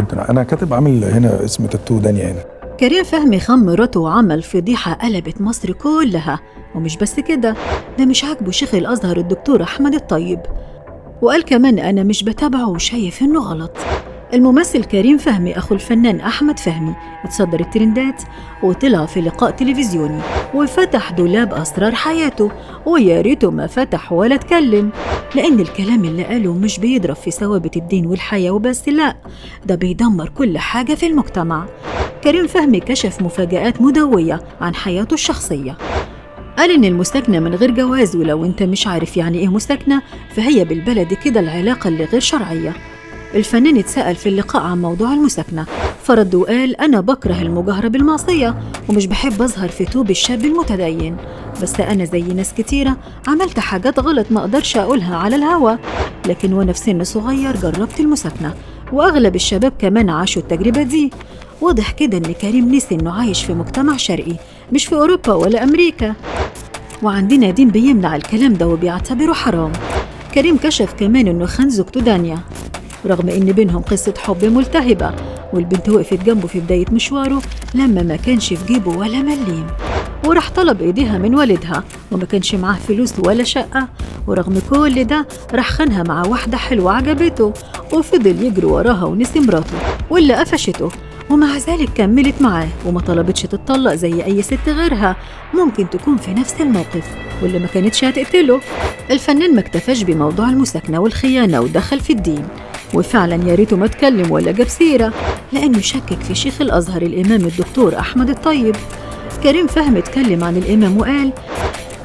جدا. انا كاتب عامل هنا اسم تاتو دانيا هنا. كريم فهمي خان مراته وعمل فضيحة قلبت مصر كلها، ومش بس كده، ده مش عاجبه شيخ الأزهر الدكتور أحمد الطيب، وقال كمان أنا مش بتابعه وشايف إنه غلط. الممثل كريم فهمي أخو الفنان أحمد فهمي اتصدر الترندات وطلع في لقاء تلفزيوني وفتح دولاب أسرار حياته، ويا ريته ما فتح ولا اتكلم، لأن الكلام اللي قاله مش بيضرب في ثوابت الدين والحياة وبس، لأ ده بيدمر كل حاجة في المجتمع. كريم فهمي كشف مفاجآت مدوية عن حياته الشخصية، قال إن المساكنة من غير جواز، ولو أنت مش عارف يعني إيه مساكنة فهي بالبلد كده العلاقة اللي غير شرعية. الفنان اتسأل في اللقاء عن موضوع المساكنة فرد وقال أنا بكره المجاهرة بالمعصية ومش بحب أظهر في توب الشاب المتدين، بس أنا زي ناس كتيرة عملت حاجات غلط ما أقدرش أقولها على الهوا، لكن وأنا في سن صغير جربت المساكنة وأغلب الشباب كمان عاشوا التجربة دي. واضح كده إن كريم نسي إنه عايش في مجتمع شرقي مش في أوروبا ولا أمريكا، وعندنا دين بيمنع الكلام ده وبيعتبره حرام. كريم كشف كمان إنه خان زوجته دانيا رغم إن بينهم قصة حب ملتهبة، والبنت وقفت جنبه في بداية مشواره لما ما كانش في جيبه ولا مليم، وراح طلب إيديها من والدها وما كانش معاه فلوس ولا شقة، ورغم كل ده راح خانها مع واحدة حلوة عجبته وفضل يجري وراها ونسي مراته واللي قفشته، ومع ذلك كملت معاه وما طلبتش تتطلق زي أي ست غيرها ممكن تكون في نفس الموقف واللي ما كانتش هتقتله. الفنان ما اكتفاش بموضوع المساكنة والخيانة ودخل في الدين، وفعلا يا ريته ما اتكلم ولا جاب سيرة، لأنه شكك في شيخ الأزهر الإمام الدكتور أحمد الطيب. كريم فهمي اتكلم عن الإمام وقال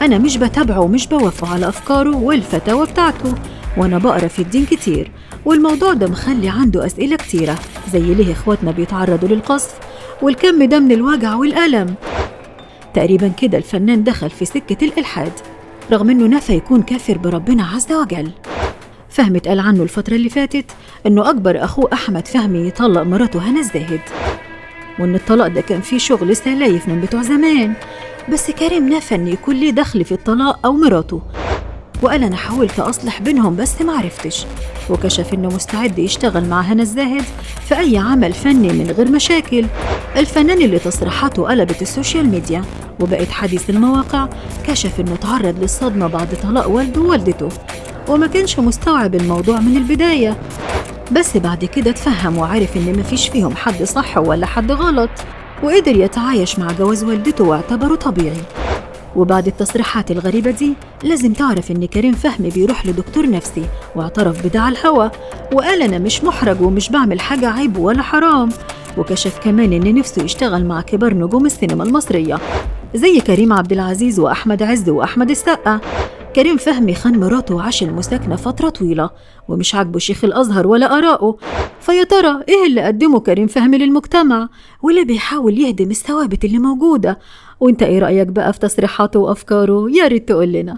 أنا مش بتابعه ومش بوافقه على أفكاره والفتاوى بتاعته، وأنا بقرأ في الدين كتير، والموضوع ده مخلي عنده أسئلة كتيرة زي ليه إخواتنا بيتعرضوا للقصف والكم ده من الوجع والألم. تقريبا كده الفنان دخل في سكة الإلحاد رغم إنه نفى يكون كافر بربنا عز وجل. فهمي اتقال عنه الفترة اللي فاتت إنه أكبر أخوه أحمد فهمي يطلق مراته هنا الزاهد، وإن الطلاق ده كان فيه شغل سلايف من بتوع زمان، بس كريم نفى إن يكون ليه دخل في الطلاق أو مراته، وقال أنا حاولت أصلح بينهم بس معرفتش، وكشف إنه مستعد يشتغل مع هنا الزاهد في أي عمل فني من غير مشاكل. الفنان اللي تصريحاته قلبت السوشيال ميديا وبقت حديث المواقع كشف إنه تعرض للصدمة بعد طلاق والده ووالدته، وما كانش مستوعب الموضوع من البداية، بس بعد كده اتفهم وعرف إن مفيش فيهم حد صح ولا حد غلط، وقدر يتعايش مع جواز والدته واعتبره طبيعي. وبعد التصريحات الغريبة دي لازم تعرف إن كريم فهمي بيروح لدكتور نفسي واعترف بده على الهوا، وقال أنا مش محرج ومش بعمل حاجة عيب ولا حرام، وكشف كمان إن نفسه يشتغل مع كبار نجوم السينما المصرية زي كريم عبد العزيز وأحمد عز وأحمد السقا. كريم فهمي خان مراته وعاش المساكنة فترة طويلة ومش عاجبه شيخ الأزهر ولا آرائه، فيا ترى إيه اللي قدمه كريم فهمي للمجتمع واللي بيحاول يهدم الثوابت اللي موجودة؟ وإنت إيه رأيك بقى في تصريحاته وأفكاره؟ يا ريت تقول لنا.